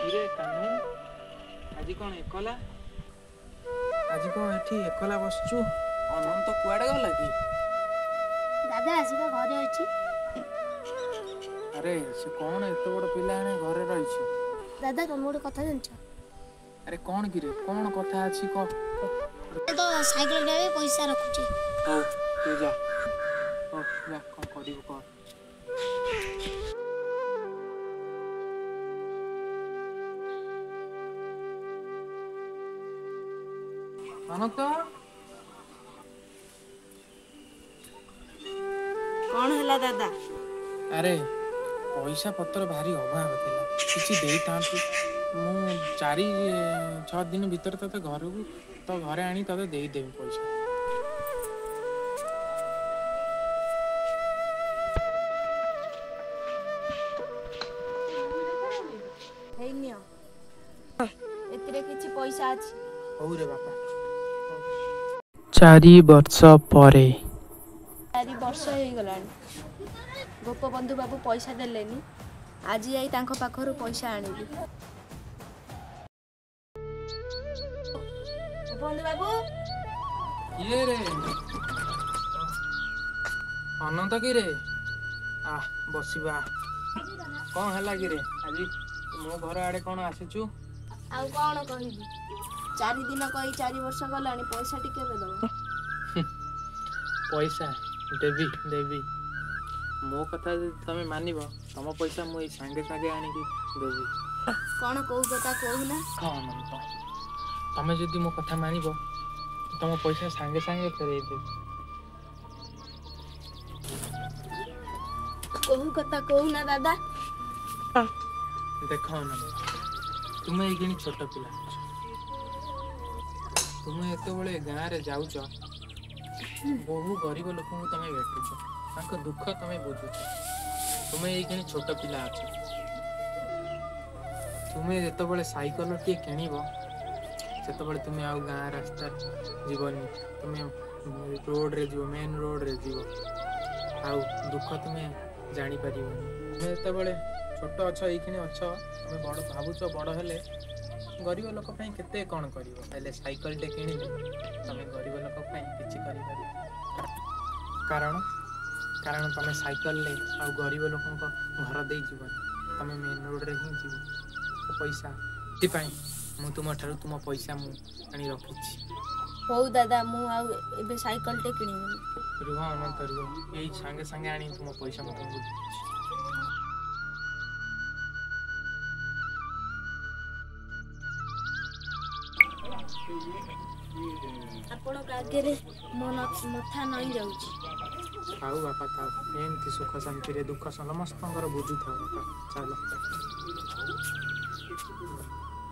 କିରେ କାହ୍ନୁ, ଆଜି କଣ ଏକଲା? ଆଜି କଣ ଏଠି ଏକଲା ବସିଛୁ? ଅନନ୍ତ କୁଆଡେ ଗଲା କି? ଦାଦା, ଆସିବା ଘରେ ଅଛି। ଆରେ, ସେ କଣ ଏତେ ବଡ ପିଲା ହେଣି ଘରେ ରହିଛି? ଦାଦା, ତମେ ଗୋଟେ କଥା ଜାଣିଛ? ଆରେ, କଣ କିରେ? କଣ କଥା ଅଛି କହ। ତ ସାଇକେଲ କିଣିବା ପାଇଁ ପଇସା ରଖୁଛି। ହଉ, ତୁ ଯା। ହଉ ଯା, କଣ କରିବୁ କର। ଅନନ୍ତ! କଣ ହେଲା ଦାଦା? ଆରେ, ପଇସା ପତ୍ର ଭାରି ଅଭାବ ଥିଲା, କିଛି ଦେଇଥାନ୍ତୁ। ମୁଁ 4-6 ଦିନ ଭିତରେ ତୋତେ ଘରକୁ, ତୋ ଘରେ ଆଣି ତୋତେ ଦେଇଦେବି ପଇସା। ହେଇ ନିଅ, ଏଥିରେ କିଛି ପଇସା ଅଛି। ହଉ ରେ ବାପା। 4 ବର୍ଷ ପରେ। 4 ବର୍ଷ ହେଇଗଲାଣି, ଗୋପବନ୍ଧୁ ବାବୁ ପଇସା ଦେଲେନି। ଆଜି ଯାଇ ତାଙ୍କ ପାଖରୁ ପଇସା ଆଣିବି। ଗୋପବନ୍ଧୁ ବାବୁ! କିଏ ରେ? ଅନନ୍ତ କି ରେ? ଆ, ବସିବା। କଣ ହେଲା କିରେ, ଆଜି ମୋ ଘର ଆଡେ କଣ ଆସିଛୁ? ଆଉ କଣ କହିବି, 4 ଦିନ କହି 4 ବର୍ଷ ଗଲାଣି। ପଇସାଟି କେବେ ଦବ? ପଇସା ଦେବି, ଦେବି। ମୋ କଥା ଯଦି ତମେ ମାନିବ, ତମ ପଇସା ମୁଁ ଏଇ ସାଙ୍ଗେ ସାଙ୍ଗେ ଆଣିକି ଦେବି। କଣ କୋଉ କଥା କହୁନା? ହଁ ଅନନ୍ତ, ତମେ ଯଦି ମୋ କଥା ମାନିବ, ତମ ପଇସା ସାଙ୍ଗେ ସାଙ୍ଗେ ଫେରେଇ ଦେବି। କୋଉ କଥା କହୁନା ଦାଦା? ଦେଖ ଅନନ୍ତ, ତୁମେ ଏଇକ୍ଷଣି ଛୋଟ ପିଲା ଅଛ। ତୁମେ ଯେତେବେଳେ ଗାଁରେ ଯାଉଛ, ବହୁ ଗରିବ ଲୋକଙ୍କୁ ତମେ ଭେଟୁଛ, ତାଙ୍କ ଦୁଃଖ ତମେ ବୁଝୁଛ। ତୁମେ ଏଇକ୍ଷଣି ଛୋଟ ପିଲା ଅଛ। ତୁମେ ଯେତେବେଳେ ସାଇକେଲଟିଏ କିଣିବ, ସେତେବେଳେ ତୁମେ ଆଉ ଗାଁ ରାସ୍ତାରେ ଯିବନି। ତୁମେ ରୋଡ଼ରେ ଯିବ, ମେନ୍ ରୋଡ଼ରେ ଯିବ। ଆଉ ଦୁଃଖ ତୁମେ ଜାଣିପାରିବନି। ତୁମେ ଯେତେବେଳେ ଛୋଟ ଅଛ, ଏଇକ୍ଷଣି ଅଛ, ତୁମେ ବଡ଼ ଭାବୁଛ, ବଡ଼ ହେଲେ ଗରିବ ଲୋକ ପାଇଁ କେତେ କ'ଣ କରିବ। ହେଲେ ସାଇକେଲଟେ କିଣିଲେ ତମେ ଗରିବ ଲୋକ ପାଇଁ କିଛି କରିପାରିବ। କାରଣ ତମେ ସାଇକେଲରେ ଆଉ ଗରିବ ଲୋକଙ୍କ ଘର ଦେଇ ଯିବନି, ତମେ ମେନ୍ ରୋଡ଼ରେ ହିଁ ଯିବ। ପଇସା ସେଥିପାଇଁ ମୁଁ ତୁମଠାରୁ ତୁମ ପଇସା ମୁଁ ଆଣି ରଖୁଛି। ହଉ ଦାଦା, ମୁଁ ଆଉ ଏବେ ସାଇକେଲଟେ କିଣିବିନି। ରୁହ ଅନନ୍ତ, ରୁହ। ଏଇ ସାଙ୍ଗେ ସାଙ୍ଗେ ଆଣି ତୁମ ପଇସା ମୁଁ ତୁମକୁ ଦେଉଛି। ଆପଣଙ୍କ ଆଗରେ ମୋ ମଥା ନଇଁ ଯାଉଛି। ଥାଉ ବାପା, ଥାଉ। ଏମିତି ସୁଖ ଶାନ୍ତିରେ ଦୁଃଖ ସମସ୍ତଙ୍କର ବୁଝୁଥାଉ ବାପା। ଚାଲ।